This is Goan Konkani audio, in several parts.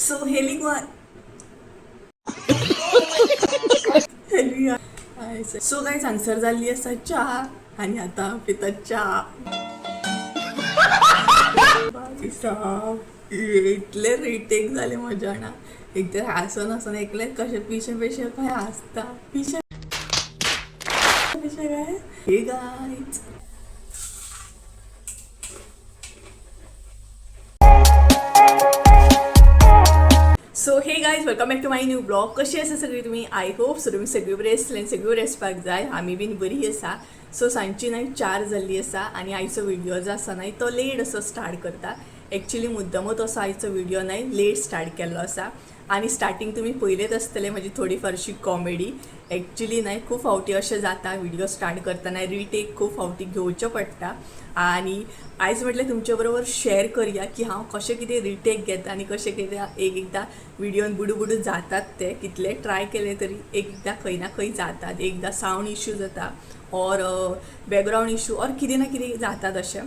सो हेली सो गायज, हांगसर जाल्ली आसा च्या आनी आतां पिता च्या. बाई साब, इतले रिटेक जाले म्हज्या जाणा. एक तर हांसोन हांसोन एकलें कशें पिशें पिशें खंय हांसता, पिशें पिशें काय. Hey guys, so hey guys, welcome back to my new vlog. कशी आसा सगळी तुमी? I hope so तुमी सगळी बरी आसतली आनी सगळी बरी आसपाक जाय. आमी बीन बरी आसा. सो सांजची न्हय 4 जाल्ली आसा आनी आयचो व्हिडियो जो आसा न्हय तो लेट असो स्टार्ट करता. एक्चुली मुद्दमूच असो आयचो व्हिडियो न्हय लेट स्टार्ट केल्लो आसा. आनी स्टार्टींग तुमी पयलेच आसतले म्हजी थोडी फारशी कॉमेडी. एक्चुली न्हय खूब फावटी अशें जाता, व्हिडियो स्टार्ट करतना रिटेक खूब फावटी घेवचो पडटा. आनी आयज म्हटलें तुमचे बरोबर शेअर करया की हांव कशें कितें रिटेक घेता आनी कशें कितें एक एकदां व्हिडियोन बुडू बुडू जातात ते. कितले ट्राय केले तरी एक एकदां खंय ना खंय जातात. एकदां सावंड इशू जाता ऑर बॅकग्रावंड इशू ऑर कितें ना कितें जातात अशें.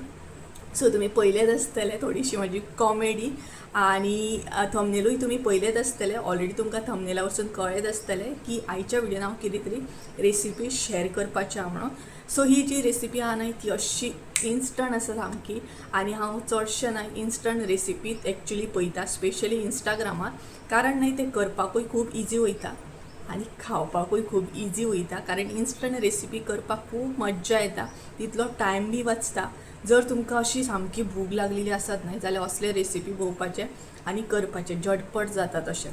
सो तुमी पयलेच आसतले थोडीशी म्हजी कॉमेडी आनी थंबनेलूय तुमी पयलेच आसतले. ऑलरेडी तुमकां थंबनेला वचून कळ्ळेंच आसतलें की आयच्या व्हिडियोन हांव कितें तरी रेसिपी शेअर करपाची आहा म्हणून. सो ही जी रेसिपी आहा न्हय ती अशी इन्स्टंट आसा सामकी. आनी हांव चडशें न्हय इन्स्टंट रेसिपी एक्चुली पळयता, स्पेशली इंस्टाग्रामार, कारण न्हय तें करपाकूय खूब इजी वयता आनी खावपाकूय खूब इजी वयता. कारण इन्स्टंट रेसिपी करपाक खूब मज्जा येता, तितलो टायम बी वाचता. जर तुमकां अशी सामकी भूक लागलेली आसत न्हय जाल्यार असले रेसिपी पळोवपाचे आनी करपाचे, झटपट जाता तशें.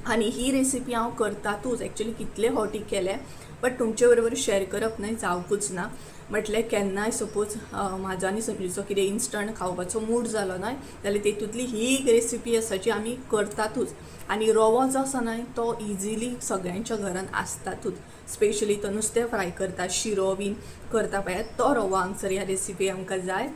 आनी ही रेसिपी हांव करतातूच, एक्चुली कितले फावटी केले, बट तुमचे बरोबर शेअर करप न्हय जावकूच ना. म्हटलें केन्नाय सपोज म्हाजो आनी संजूचो कितें इन्स्टंट खावपाचो मूड जालो न्हय जाल्यार तेतूंतली ही एक रेसिपी आसा जी आमी करतातूच. आनी रवो जो आसा न्हय तो इजिली सगळ्यांच्या घरान आसतातूच. स्पेशली तो नुस्तें फ्राय करता, शिरो बीन करता पळयात, तो रवो हांगसर ह्या रेसिपी आमकां जाय.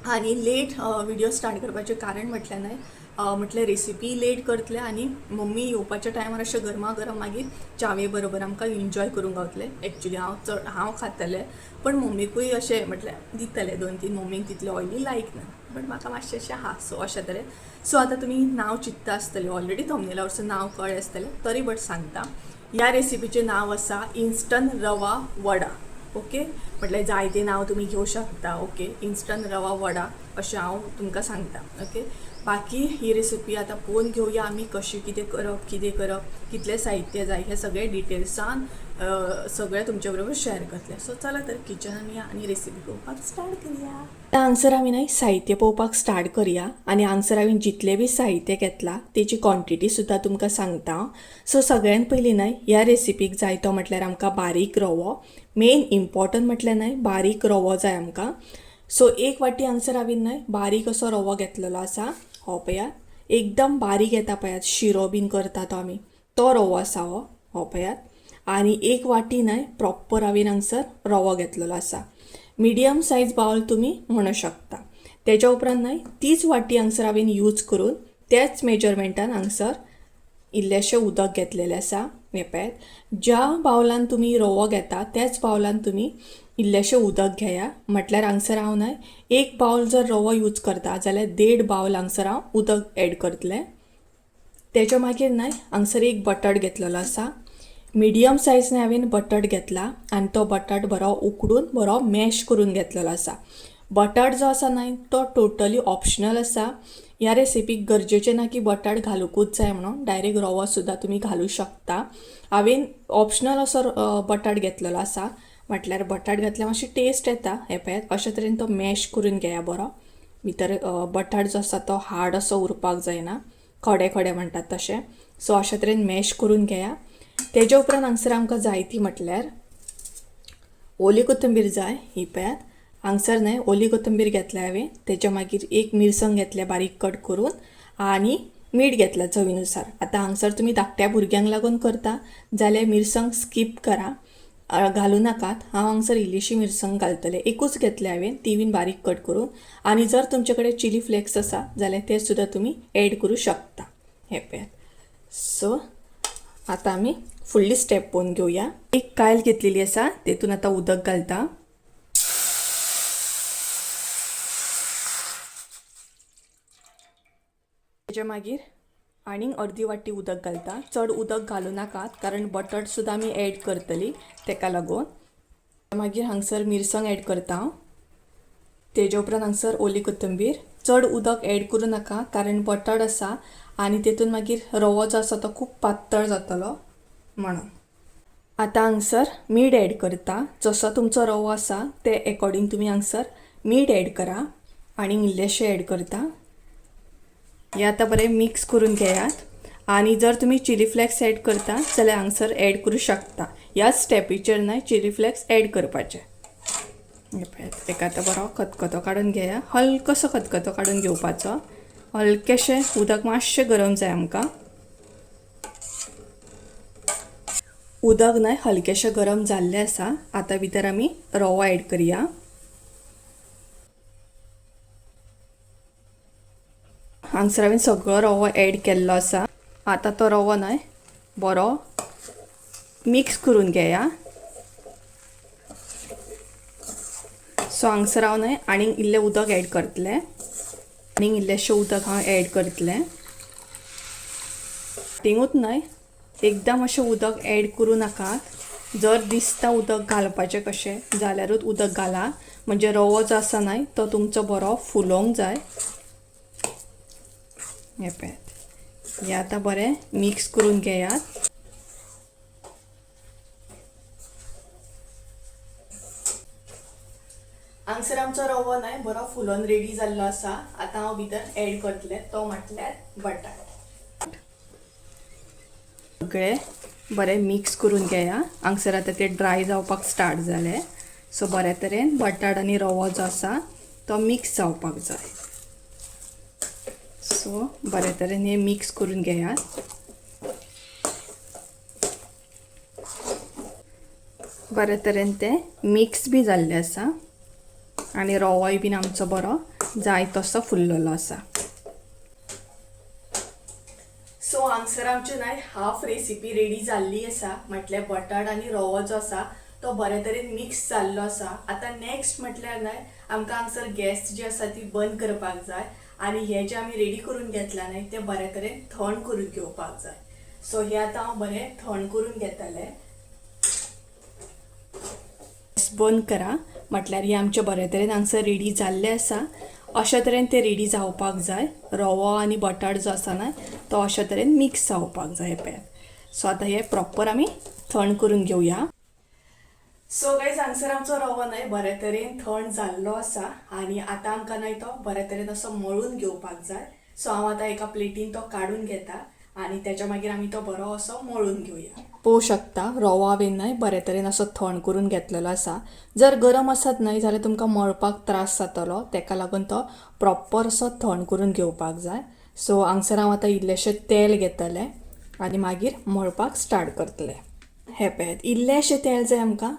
आनी लेट व्हिडियो स्टार्ट करपाचें कारण म्हटल्यार न्हय म्हटलें रेसिपी लेट करतले आनी मम्मी येवपाच्या टायमार अशें गरमा गरम मागीर च्यावे बरोबर आमकां एन्जॉय करूंक गावतलें. एक्चुली हांव चड हांव खातलें, पण मम्मीकूय अशें म्हटल्यार दितलें 2-3. मम्मीक तितलें ऑयली लायक ना, बट म्हाका मातशें अशें आहा. सो अशें तरेन. सो आतां तुमी नांव चिंत्ता आसतलें, ऑलरेडी थंबनेला वरसून नांव कळ्ळें आसतलें, तरी बट सांगता. ह्या रेसिपीचें नांव आसा इन्स्टंट रवा वडा. ओके, म्हटल्यार जायते नांव तुमी घेवं शकता. ओके, इन्स्टंट रवा वडा अशें हांव तुमकां सांगता. ओके, बाकी ही रेसिपी आतां पळोवन घेवया आमी कशी कितें करप, कितें करप, कितलें साहित्य जाय, हें सगळें डिटेल्सान सगळें तुमचे बरोबर शेअर करतलें. सो चला तर किचनान या आनी रेसिपी पळोवपाक स्टार्ट करया. आतां हांगसर आमी न्हय साहित्य पळोवपाक स्टार्ट करया. आनी हांगसर हांवें जितलें बी साहित्य घेतलां तेची क्वॉन्टिटी सुद्दां तुमकां सांगता. सो सगळ्यान पयलीं न्हय ह्या रेसिपीक जाय तो म्हटल्यार आमकां बारीक रवो. मेन इम्पॉर्टंट म्हटल्यार न्हय बारीक रवो जाय आमकां. सो एक वाटी हांगसर हांवें न्हय बारीक असो रवो घेतलेलो आसा. हो पळयात, एकदम बारीक येता पळयात, शिरो बीन करता तो आमी, तो रवो आसा हो. हो पळयात. आनी एक वाटी न्हय प्रॉपर हांवें हांगसर रवो घेतलेलो आसा. मिडियम सायज बावल तुमी म्हणू शकता. तेज्या उपरांत न्हय तीच वाटी हांगसर हांवें यूज करून त्याच मेजरमेंटान हांगसर इल्लेशें उदक घेतलेलें आसा. हें पळयात, ज्या बावलान तुमी रवो घेता त्याच बावलान तुमी इल्लेशें उदक घेया. म्हटल्यार हांगसर हांव न्हय एक बावल जर रवो यूज करता जाल्यार 1.5 बावल हांगसर हांव उदक एड करतलें. तेज्या मागीर न्हय हांगसर एक बटाट घेतलेलो आसा. मिडियम सायज न्हय हांवें बटाट घेतला आनी तो बटाट बरो उकडून बरो मॅश करून घेतलेलो आसा. बटाट जो आसा न्हय तो टोटली ऑप्शनल आसा. ह्या रेसिपीक गरजेचें ना की बटाट घालुंकूच जाय म्हणून, डायरेक्ट रवो सुद्दां तुमी घालूं शकता. हांवें ऑप्शनल असो बटाट घेतलेलो आसा. म्हटल्यार बटाट घातल्यार मातशी टेस्ट येता. हें पळयात, अशे तरेन तो मॅश करून घेया बरो. भितर बटाट जो आसा तो हार्ड असो उरपाक जायना, खडे खडे म्हणटात तशें. सो अशे तरेन मॅश करून घेया. तेज्या उपरांत हांगसर आमकां जाय ती म्हटल्यार ओली कोथंबीर जाय. ही पळयात, हांगसर न्हय ओली कोथंबीर घेतल्या हांवें. तेज्या मागीर एक मिरसांग घेतल्या बारीक कट करून आनी मीठ घेतलां चवीनुसार. आतां हांगसर तुमी धाकट्या भुरग्यांक लागून करता जाल्यार मिरसांग स्कीप करा, घालूं नाकात. हांव हांगसर इल्लीशी मिरसांग घालतलें, एकूच घेतलें हांवें, ती बीन बारीक कट करून. आनी जर तुमचे कडेन चिली फ्लेक्स आसा जाल्यार ते सुद्दां तुमी एड करूं शकता. हें पळयात. सो आतां आमी फुडली स्टेप पळोवन घेवया. एक कायल घेतलेली आसा, तेतून आतां उदक घालता. तेच्या मागीर आनीक अर्दी वाटी उदक घालता. चड उदक घालूं नाकात कारण बटाट सुद्दां आमी एड करतली तेका लागून. मागीर हांगसर मिरसांग एड करता हांव. तेजे उपरांत हांगसर ओली कोथंबीर. चड उदक एड करूं नाका कारण बटाट आसा आनी तेतून मागीर रवो जो आसा तो खूब पातळ जातलो म्हणून. आतां हांगसर मीठ एड करता. जसो तुमचो रवो आसा ते एकॉर्डिंग तुमी हांगसर मीठ एड करा. आनी इल्लेशें एड करता. हे आतां बरें मिक्स करून घेयात. आनी जर तुमी चिली फ्लेक्स एड करता जाल्यार हांगसर एड करूं शकता. ह्याच स्टेपीचेर न्हय चिली फ्लेक्स एड करपाचे. तेका आतां बरो खतखतो काडून घेया. हलकोसो खतखतो काडून घेवपाचो. हलकेशें उदक मातशें गरम जाय आमकां. उदक न्हय हलकेशें गरम जाल्लें आसा. आतां भितर आमी रवो एड करया. हांगसर हांवें सगळो रवो एड केल्लो आसा. आतां तो रवो न्हय बरो मिक्स करून घेया. सो हांगसर हांव न्हय आनीक इल्लें उदक एड करतलें. आनीक इल्लेशें उदक हांव एड करतलें. स्टार्टिंगूच न्हय एकदम अशें उदक एड करूं नाकात. जर दिसता उदक घालपाचें कशें जाल्यारूच उदक घाला. म्हणजे रवो जो आसा न्हय तो तुमचो बरो फुलोवंक जाय. हें पळयात, हें आतां बरें मिक्स करून घेयात. हांगसर आमचो रवो न्हय बरो फुलोन रेडी जाल्लो आसा. आतां हांव भितर एड करतलें तो म्हटल्यार बटाट. सगळें बरें मिक्स करून घेया. हांगसर आतां ते ड्राय जावपाक स्टार्ट जाले. सो बरे तरेन बटाट आनी रवो जो आसा तो मिक्स जावपाक जाय. सो बरे तरेन हे मिक्स करून घेयात. बरे तरेन ते मिक्स बी जाल्ले आसा आनी रवोय बीन आमचो बरो जाय तसो फुल्लेलो आसा. सो हांगसर आमची न्हय हाफ रेसिपी रेडी जाल्ली आसा. म्हटल्यार बटाट आनी रवो जो आसा तो बरे तरेन मिक्स जाल्लो आसा. आतां नेक्स्ट म्हटल्यार न्हय आमकां हांगसर गॅस जी आसा ती बंद करपाक जाय आनी हे जे आमी रेडी करून घेतला न्हय ते बरे तरेन थंड करून घेवपाक जाय. सो हे आतां हांव बरें थंड करून घेतलें. गॅस बंद करा. म्हटल्यार हे आमचे बरे तरेन हांगसर रेडी जाल्ले आसा. अशा तरेन ते रेडी जावपाक जाय. रवो आनी बटाट जो आसा न्हय तो अशा तरेन मिक्स जावपाक जाय पळयात. सो आतां हे प्रॉपर आमी थंड करून घेवया. सो गायज हांगसर आमचो रवो न्हय बरे तरेन थंड जाल्लो आसा आनी आतां आमकां न्हय तो बरे तरेन असो मळून घेवपाक जाय. सो हांव आतां एका प्लेटीन तो काडून घेता आनी तेच्या मागीर आमी तो बरो असो मळून घेवया. पळोवं शकता रवो हांवें न्हय बरे तरेन असो थंड करून घेतलेलो आसा. जर गरम आसत न्हय जाल्यार तुमकां मळपाक त्रास जातलो. तेका लागून तो प्रॉपर असो थंड करून घेवपाक जाय. सो हांगसर हांव आतां इल्लेशें तेल घेतलें आनी मागीर मळपाक स्टार्ट करतलें. हें पळयात, इल्लेशें तेल जाय आमकां.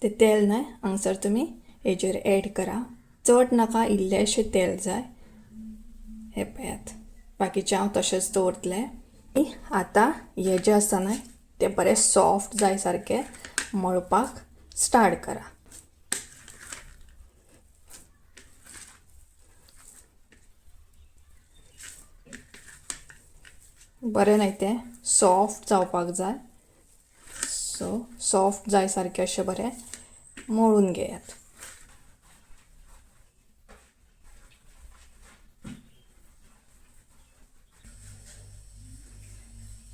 तें तेल न्हय हांगसर तुमी हेजेर एड करा. चड नाका, इल्लेशें तेल जाय. हें पळयात, बाकीचें हांव तशेंच दवरतलें. आतां हें जें आसा न्हय तें बरें सॉफ्ट जाय सारकें मळपाक स्टार्ट करा. बरें न्हय तें सॉफ्ट जावपाक जाय. सो सॉफ्ट जाय सारकें अशें बरें मळून घेयात.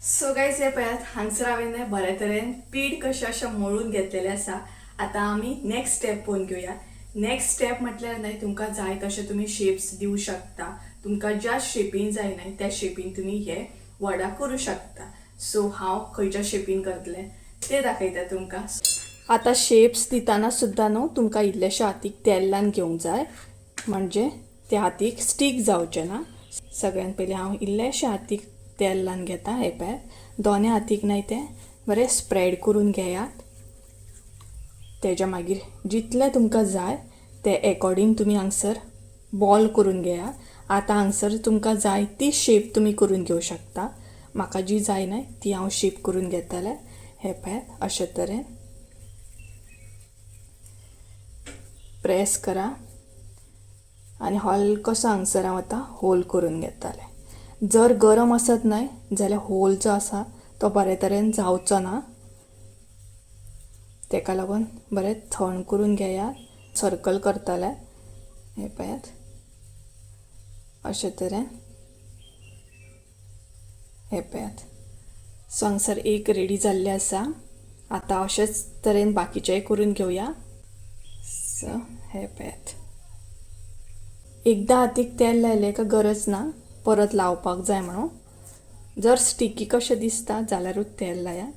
सो गायज हे पळयात, हांगसर हांवें न्हय बरे तरेन पीठ कशें अशें मळून घेतलेलें आसा. आतां आमी नेक्स्ट स्टेप पळोवन घेवया. नेक्स्ट स्टेप म्हटल्यार न्हय तुमकां जाय तशें तुमी शेप्स दिवं शकता. तुमकां ज्या शेपीन जाय न्हय त्या शेपीन तुमी हे वडा करूं शकता. सो हांव खंयच्या शेपीन करतलें तें दाखयता तुमकां. आतां शेप्स दितना सुद्दां न्हू तुमकां इल्लेशें हातीक तेल लावन घेवंक जाय, म्हणजे ते हातीक स्टीक जावचें ना. सगळ्यान पयलीं हांव इल्लेशें हातीक तेल लावन घेता. हे पळयात, दोनी हातीक न्हय तें बरें स्प्रेड करून घेयात. तेज्या मागीर जितलें तुमकां जाय ते एकॉर्डिंग तुमी हांगसर बॉल करून घेयात. आतां हांगसर तुमकां जाय ती शेप तुमी करून घेवं शकता. म्हाका जी जाय न्हय ती हांव शेप करून घेतलें. हे पळयात, अशे तरेन प्रेस करा आनी हलकोसो हांगसर हांव आतां होल करून घेतलें. जर गरम आसत न्हय जाल्यार होल जो आसा तो बरे तरेन जावचो ना, तेका लागून बरें थंड करून घेयात। सर्कल करतले हे पळयात अशे तरेन, हे पळयात। सो हांगसर एक रेडी जाल्लें आसा। आतां अशेच तरेन बाकीचेय करून घेवया। सो हे पळयात, एकदां हातीक तेल लायलें काय गरज ना परत लावपाक जाय म्हणून। जर स्टिकी कशें दिसता जाल्यारूच तेल लायात।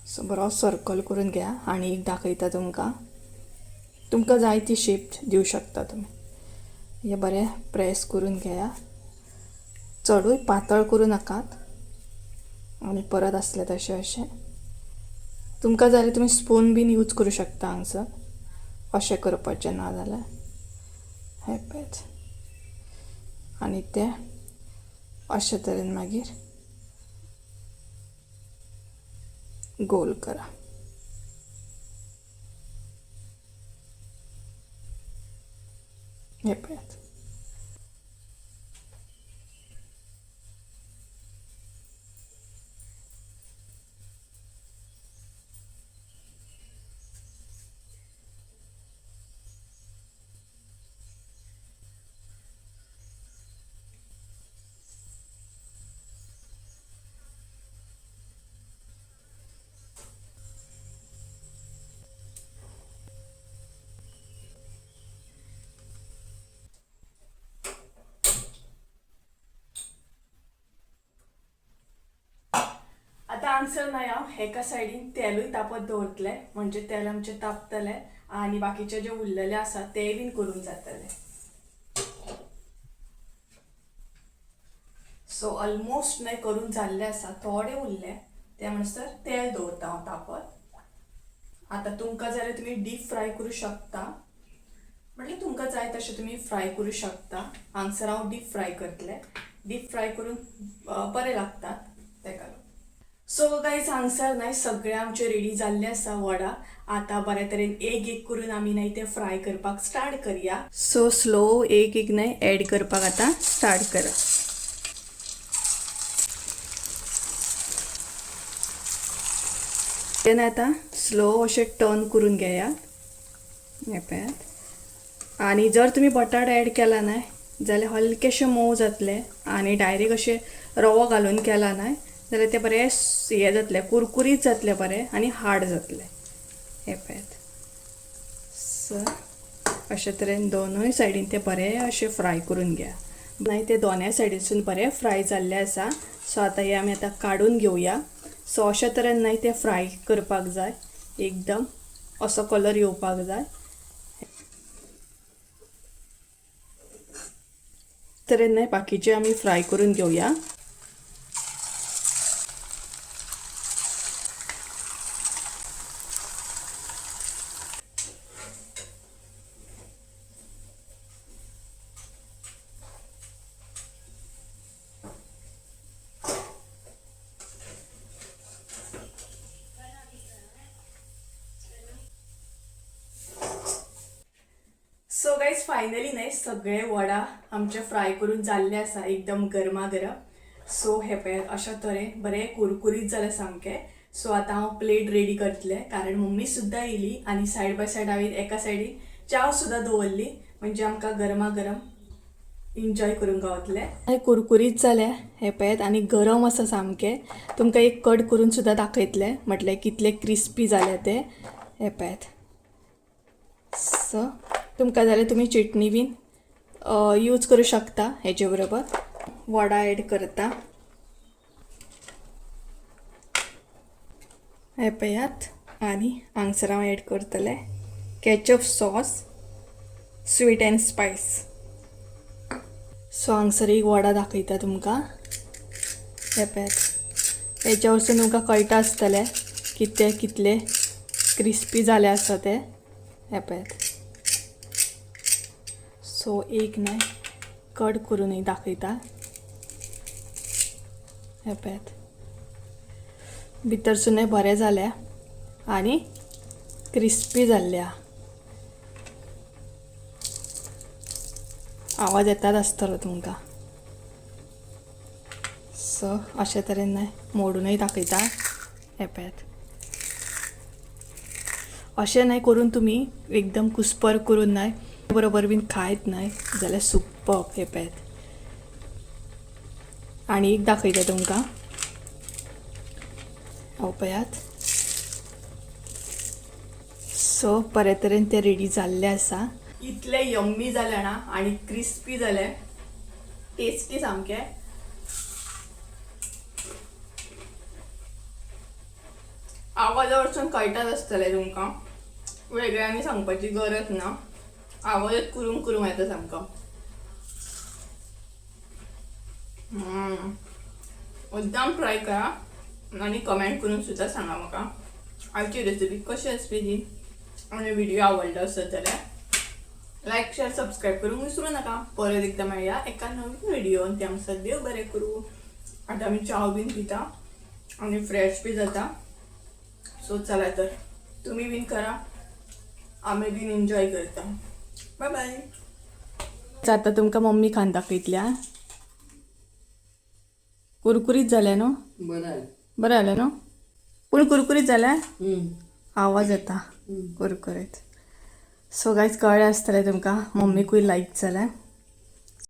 सो बरो सर्कल करून घेया आनी एक दाखयता तुमकां, तुमकां जाय ती शेप दिवं शकता तुमी। हे बरें प्रेस करून घेया, चडूय पातळ करूं नाकात आनी परत आसले तशें अशें। तुमकां जाल्यार तुमी स्पून बीन यूज करूं शकता हांगसर, अशें करपाचें ना जाल्यार हे पळयात। आनी ते अशे तरेन मागीर गोल करा। हे पळयात। आतां हांगसर न्हय हांव एका सायडीन तेलूय तापत दवरतलें, म्हणजे तेल आमचें तापतलें आनी बाकीचे जे उरलेले आसा तेय बीन करून जातले। सो ऑलमोस्ट न्हय करून जाल्ले आसा, थोडे उरले ते म्हणसर तेल दवरता हांव तापत। आतां तुमकां जाल्यार तुमी डीप फ्राय करूं शकता, म्हटल्यार तुमकां जाय तशें तुमी फ्राय करूं शकता। हांगसर हांव डीप फ्राय करतलें, डीप फ्राय करून बरें लागता तेका लागून। सो गायज हांगसर न्हय सगळे आमचे रेडी जाल्ले आसा वडा। आतां बरे तरेन एक एक करून आमी न्हय ते फ्राय करपाक स्टार्ट करया। सो स्लो एक एक न्हय एड करपाक आतां स्टार्ट करा। तेन्ना आतां स्लो अशें टर्न करून घेयात हे पळयात। आनी जर तुमी बटाट एड केला न्हय जाल्यार हलकेशे मोव जातले, आनी डायरेक्ट अशें रवो घालून केला न्हय जाल्यार ते बरें हें जातलें, कुरकुरीत जातलें बरें आनी हार्ड जातलें। हे पळयात। सो अशे तरेन दोनूय सायडीन ते बरें अशें फ्राय करून घेया। मागीर ते दोनूय सायडीनसून बरें फ्राय जाल्ले आसा। सो आतां हे आमी आतां काडून घेवया। सो अशे तरेन न्हय ते फ्राय करपाक जाय, एकदम असो कलर येवपाक जाय। तरेन न्हय बाकीचे आमी फ्राय करून घेवया। सो गायज फायनली न्हय सगळे वडा आमचे फ्राय करून जाल्ले आसा, एकदम गरमागरम। सो हे पळयात अशा तरेन बरें कुरकुरीत जालें सामकें। सो आतां हांव प्लेट रेडी करतलें, कारण मम्मी सुद्दां येयली आनी सायड बाय सायड हांवें एका सायडीन च्याव सुद्दां दवरली, म्हणजे आमकां गरमागरम एन्जॉय करूंक गावतलें। कुरकुरीत जालें हे पळयात आनी गरम आसा सामकें। तुमकां एक कट करून सुद्दां दाखयतलें, म्हटल्यार कितले क्रिस्पी जाले ते। हे पळयात। सो तुमकां जाल्यार तुमी चटणी बीन यूज करूं शकता हेजे बरोबर। वडा एड करता हे पळयात। आनी हांगसर हांव एड करतलें ketchup sauce sweet and spice. So हांगसर एक वडा दाखयता तुमकां हे पळयात। हेच्या वरसून तुमकां कळटा आसतलें की ते कितले क्रिस्पी जाले आसा ते। हे पळयात। सो एक न्हय कट करूनय दाखयता हे पळयात। भितरसूनय बरें जालें आनी क्रिस्पी जाल्ल्या। आवाज येतात आसतलो तुमकां. सो अशे तरेन न्हय मोडूनय दाखयता. हे पळयात, अशें न्हय करून तुमी एकदम कुस्पर करून न्हय बरोबर बीन खायत न्हय जाल्यार सुपर. हे पळयात, आनी एक दाखयता तुमकां. हो पळयात. सो बरे तरेन ते रेडी जाल्ले आसा. इतले यम्मी जाले ना आनी क्रिस्पी जाले, टेस्टी सामके. आवाजा वरसून कळटाच आसतलें तुमकां, वेगळ्यांनी सांगपाची गरज ना. आवाजच कुरूम कुरूम येता सामको. मुद्दाम ट्राय करा आनी कमेंट करून सुद्दां सांगा म्हाका आयची रेसिपी कशी आसली ती. आनी व्हिडिओ आवडलो आसत जाल्यार लायक, शेअर, सबस्क्राईब करूंक विसरू नाका. परत एकदां मेळया एका नवीन व्हिडिओन. ते आमकां देव बरें करूं. आतां आमी चाव बीन पिता आनी फ्रेश बी जाता. सो चला तर, तुमी बीन करा, आमी बीन एन्जॉय करता. बाय बाय. आतां तुमकां मम्मी खावन दाखयतल्या. कुरकुरीत जालें न्हू? बरं आहे. बरें जालें न्हू? पूण कुरकुरीत जालें. आवाज येता कुरकुरीत. सो गायज, कळ्ळें आसतलें तुमकां मम्मीकूय लायक जालें.